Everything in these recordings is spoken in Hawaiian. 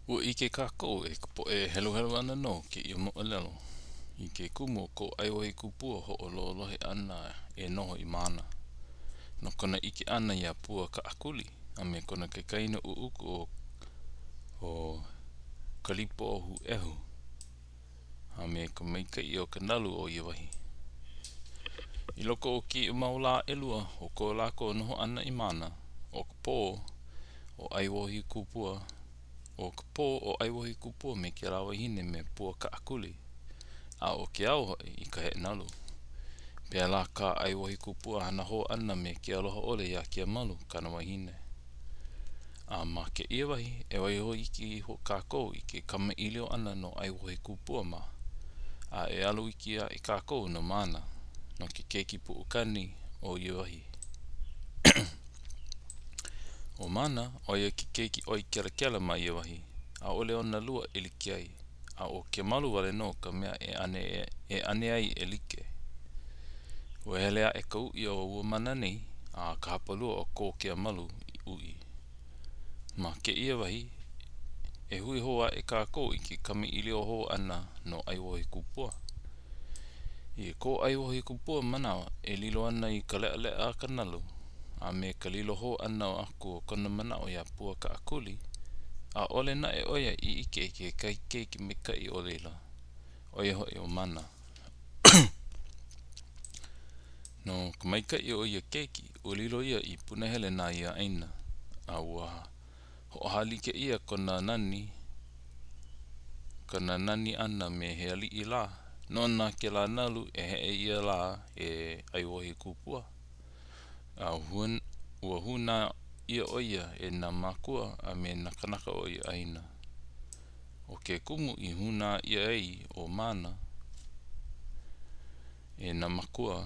Ua ʻike kākou e ka poʻe e heluhelu ana no kēia moʻolelo, i ke kumu o ko ʻAiwohikupua hoʻoloholohe ʻana e noho i Mānā. No kona ʻike ʻana iā Pua Kaʻakuli a me kona kaikaina ʻuʻuku ʻo ʻo Kalipoohuʻehu a me ka maikaʻi o ka nalu o ia wahi. I loko o kēia mau lā ʻelua o ko lākou noho ʻana i Mānā, ʻo ka pō ʻo ʻAiwohikupua, ʻo ka pō ʻo ʻAiwohikupua me kēlā wahine me Pua Kaʻakuli, a ʻo ke ao hoʻi i ka heʻenalu. Pēlā kā ʻAiwohikupua hana hou ʻana me ke aloha ʻole iā Keamalu, kāna wahine. A ma kēia wahi, e waiho iki iho kākou i ke kamaʻilio ʻana no ʻAiwohikupua mā, a e alu iki aʻe kākou no Mānā, no ke keiki puʻukani o ia wahi. ʻO Mānā, ʻo ia ke keiki ʻoi kelakela ma ia wahi, ʻaʻole ona lua e like ai, a ʻo Kemalu wale nō ka mea e ʻane e ʻane ai e like. Ua hele aʻe ka uʻi o ua Mānā nei a ka hapalua o ko Keamalu uʻi. Ma kēia wahi, e hui hou aʻe kākou i ke kamaʻilio hou ʻana no ʻAiwohikupua. I ko ʻAiwohikupua manawa e lilo ana i ka leʻaleʻa a ka nalu, a me ka lilo hou ʻana aku o kona manaʻo iā Pua Kaʻakuli, ʻaʻole naʻe ʻo ia i ʻike i kekahi keiki maikaʻi o laila, ʻo ia hoʻi ʻo Mānā. No ka maikaʻi o ia keiki, ua lilo ia i punahele na ia ʻāina, a ua hoʻohālike ʻia kona nani, kona nani ʻana me he aliʻi lā, nona kēlā nalu e heʻe ʻia lā e ʻAiwohikupua. A ua hūnā ʻia ʻo ia e nā mākua a me nā kānaka o ia ʻāina. ʻO ke kumu i hūnā ʻia ai ʻo Mānā e nā mākua,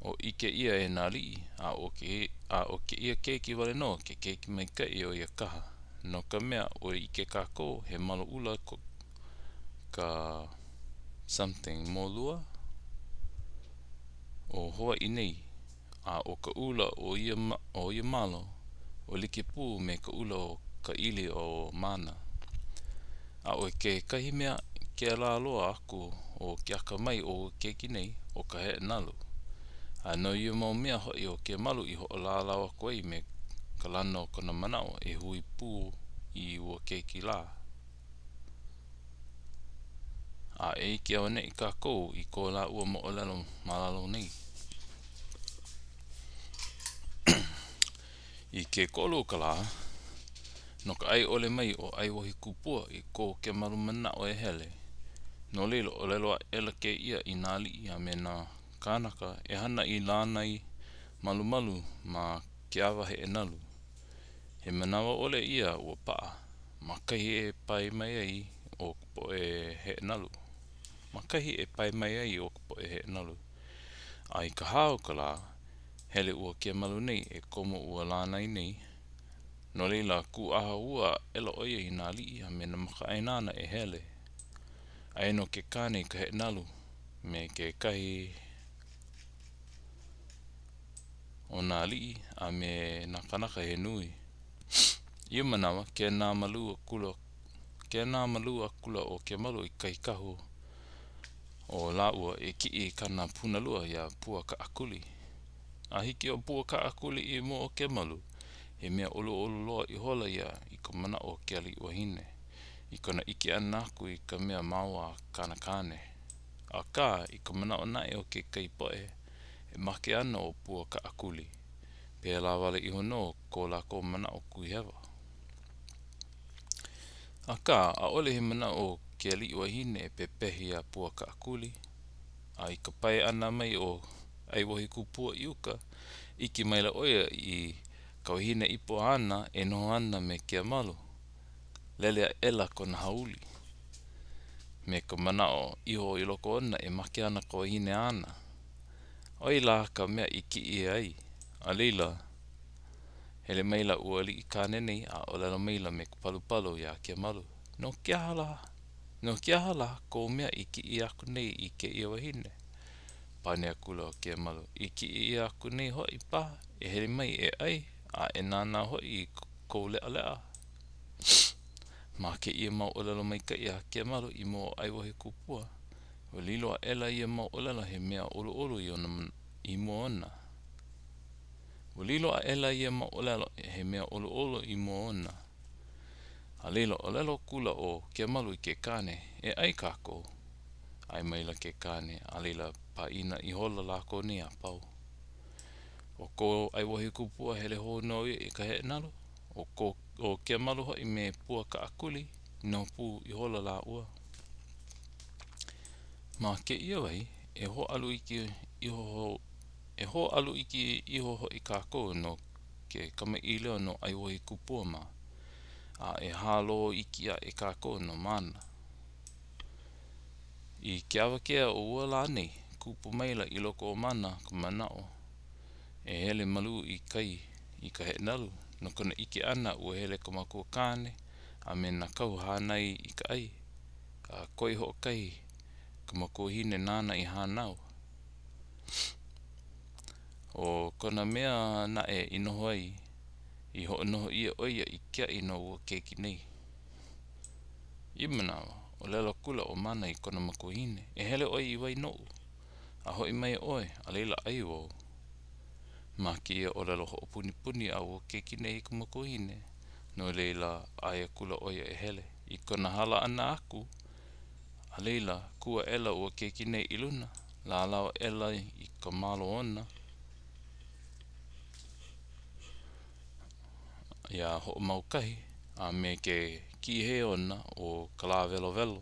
ua ʻike ʻia e nā aliʻi, a ʻo ke, a ʻo kēia keiki wale nō ke keiki maikaʻi o ia kaha, no ka mea, ua ʻike kākou, he malo ʻula ko ka something molua o Hawaiʻi nei, a ʻo ka ʻula o ia o ia malo, ua like pū me ka ʻula o ka ʻili o Mānā. A ʻo kekahi mea kēlā loa aku o ke akamai o ua keiki nei, ʻo ka heʻenalu. A no ia mau mea hoʻi ʻo Kemalu i hoʻolālā aku ai me ka lana o kona manaʻo e hui pū i ua keiki lā. A e ʻike auaneʻi kākou i ko lāua moʻolelo ma lalo nei. I ke kolu o ka lā, no ka ʻae ʻole mai o ʻAiwohikupua i ko Kemalu manaʻo e hele, no laila, ʻōlelo aʻela kēia i nā aliʻi a me nā kānaka e hana i lānai malumalu ma ke awa heʻenalu. He manawa ʻole ia ua paʻa ma kahi e pae mai ai o ka poʻe heʻenalu. Ma kahi e pae mai ai o ka poʻe heʻenalu. A i ka hā o ka lā, hele ua Kemalu nei e komo ua lānai nei. No laila, kūʻāhua aʻela ʻo ia i nā aliʻi a me nā makaʻāinana e hele. Aia nō ke kāne i ka heʻenalu me kekahi o nā aliʻi a me nā kānaka he nui. I ia manawa, kēnā malū akula, kēnā malū akula ʻo Kemalu i kahi kahu o lāua e kiʻi i kāna punalua iā Pua Kaʻakuli. A hiki ʻo Pua Kaʻakuli i mua o Kemalu, he mea ʻoluʻolu loa ihola ia i ka manaʻo o ke aliʻi wahine, i kona ʻike ʻana aku i ka mea mao a kāna kāne. Akā, i ka manaʻo naʻe o kekahi poʻe, e make ana ʻo Pua Kaʻakuli. Pēlā wale iho nō ko lākou manaʻo kuhihewa. Akā, ʻaʻole he manaʻo o ke aliʻi wahine e pepehi iā Pua Kaʻakuli. A i ka pae ʻana mai o ʻAiwohikupua i uka, ʻike maila ʻo ia i ka wahine ipo āna e noho ana me Keamalu. Lele aʻela kona hauʻoli me ka manaʻo iho i loko ona e make ana ka wahine āna. ʻO ai lā ka mea i kiʻi ʻia ai? A laila, hele maila ua aliʻi kāne nei a ʻōlelo maila me ka palupalu iā Kemalu, No ke aha lā? No ke aha lā kou mea i kiʻi aku nei i kēia wahine? Pane akula ʻo Kemalu, I kiʻi ʻia aku nei hoʻi paha e hele mai e ʻai, a e nānā hoʻi i kou leʻaleʻa. Ma kēia mau ʻōlelo maikaʻi a Kemalu i mua o ʻAiwohikupua, ua lilo aʻela ia mau ʻōlelo he mea ʻoluʻolu i ona i mua ona. Ua lilo aʻela ia mau ʻōlelo he mea ʻoluʻolu i mua ona. A laila, ʻōlelo akula ʻo Kemalu i ke kāne, E ʻai kākou. ʻAe maila ke kāne, a laila pāʻina ihola lākou nei a pau. ʻO ko ʻAiwohikupua hele hou nō ia i ka heʻenalu, ʻo ko ʻo Kemalu hoʻi me Puakaʻakuli, noho pū ihola lāua. Ma kēia wahi, e hōʻalu iki iho e hōʻalu iki iho hoʻi kākou no ke kamaʻilio no ʻAiwohikupua mā, a e hālō iki aʻe kākou no Mānā. I ke awakea o ua lā nei, kupu maila i loko o Mānā ka manaʻo e hele malū i kai i ka heʻenalu no kona ʻike ʻana ua hele ka makua kāne a me nā kahu hānai i ka ʻai, a koe hoʻokahi ka makuahine nāna i hānau. ʻO kona mea naʻe i noho ai, i hoʻonoho ʻia ʻo ia i kiaʻi no ua keiki nei. I ia manawa, ʻōlelo akula ʻo Mānā i kona makuahine, E hele ʻoe i wai noʻu, a hoʻi mai ʻoe, a laila ʻai wau. Ma kēia ʻōlelo hoʻopunipuni a ua keiki nei i ka makuahine, no laila, ʻae akula ʻo ia e hele. I kona hala ʻana aku, a laila, kū aʻela ua keiki nei i luna, lālau aʻela i ka malo ona, iā Hoʻomaukahi a me ke kīhei ona ʻo Kalāwelowelo.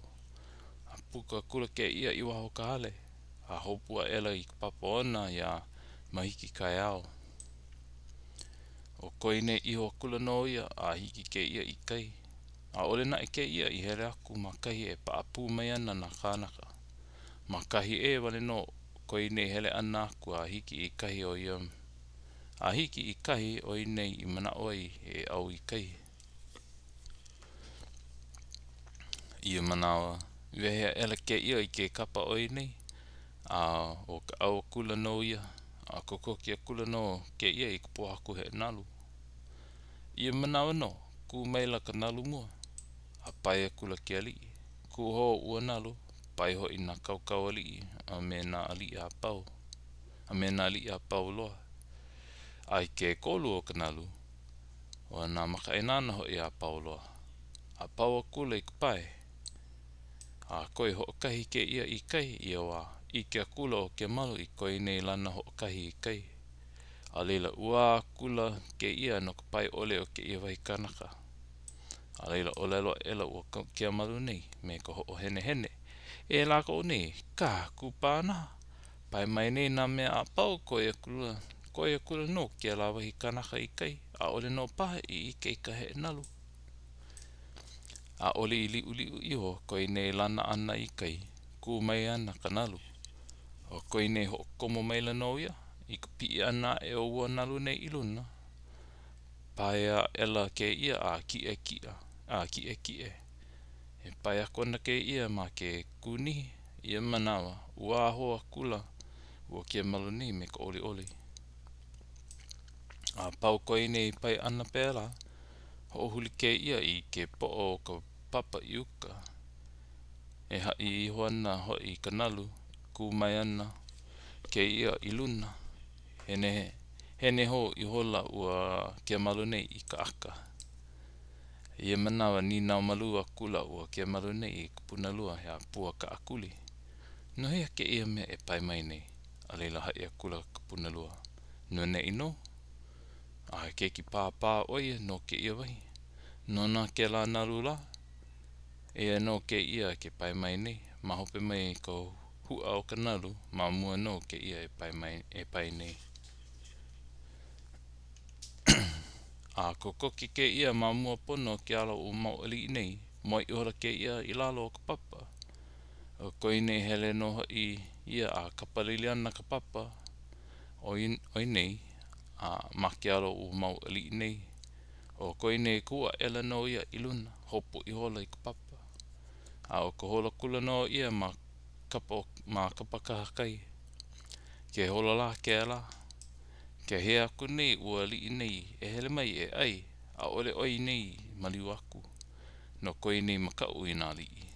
A puka akula kēia i waho o ka hale, a hopu aʻela i ka papa ona iā Mahikikaeao. ʻO ko ia nei iho akula nō ia a hiki kēia i kai. ʻAʻole naʻe kēia i hele aku ma kahi e paʻapū mai ana nā kānaka. Ma kahi ʻē wale nō ko ia nei hele ʻana aku a hiki i kahi o ia a hiki i kahi o ia nei i manaʻo ai e ʻau i kai. I ia manawa, wehe aʻela kēia i ke kapa o ia nei, a ʻo ka ʻau akula nō ia, a kokoke akula nō kēia i ka pōhaku heʻenalu. I ia manawa nō, kū maila ka nalu mua, a pae akula ke aliʻi. Kū hou ua nalu, pae hoʻi nā kaukaualiʻi a me nā aliʻi a pau, a me nā aliʻi a pau loa. A i ke kolu o ka nalu, ʻo nā makaʻāinana hoʻi a pau loa, a pau akula i ka pae. A koe hoʻokahi kēia i kai i ia wā, ʻike akula ʻo Kemalu i ko ia nei lana hoʻokahi i kai. A laila, ʻuā akula kēia no ka pae ʻole o kēia wahi kanaka. A laila, ʻōlelo aʻela ua Kemalu nei me ka hoʻohenehene, E lākou nei, kā, kupanaha! Pae mai nei nā mea a pau, koe akula, koe akula nō kēlā wahi kanaka i kai, ʻaʻole nō paha i ʻike i ka heʻenalu. ʻAʻole i liʻuliʻu iho ko ia nei lana ʻana i kai, kū mai ana ka nalu. ʻO ko ia nei hoʻokomo maila nō ia i ka piʻi ʻana aʻe o ua nalu nei i luna. Pae aʻela kēia a kiʻekiʻa, a kiʻekiʻe. E pae aku ana kēia ma ke kūnihi. I ia manawa, ʻuā hou akula ua Kemalu nei me ka ʻoliʻoli. A pau ko ia nei pae ʻana pēlā, hoʻohuli kēia i ke poʻo o ka papa i uka. E haʻi iho ana hoʻi i ka nalu, kū mai ana kēia i luna. Hene, hene hou ihola ua Kemalu nei i ka ʻaka. I ia manawa, nīnau malū akula ua Kemalu nei i ka punalua iā Puakaʻakuli, No hea kēia mea e pae mai nei? A laila haʻi akula ka punalua, No neʻi nō. A he keiki pāpā ʻo ia no kēia wahi. Nona kēlā nalu lā. Eia nō kēia ke pae mai nei, ma hope mai ka huʻa o ka nalu, ma mua nō kēia e pae mai, e pae nei. A kokoke kēia ma mua pono o ke ala o ua mau aliʻi nei, moe ihola kēia i lalo o ka papa. ʻO ko ia nei hele nō hoʻi ia a kapalili ana ka papa o ia nei, a ma ke alo o ua mau aliʻi nei. ʻO ko ia nei kū aʻela nō ia i luna, hopu ihola i ka papa. A ʻo ka holo akula nō ia ma kapa, ma kapa kahakai. Ke holo lā kēlā. Ke hea aku nei ua aliʻi nei e hele mai e ʻai, ʻaʻole ʻo ia nei i maliu aku. No ko ia nei makaʻu i nā aliʻi.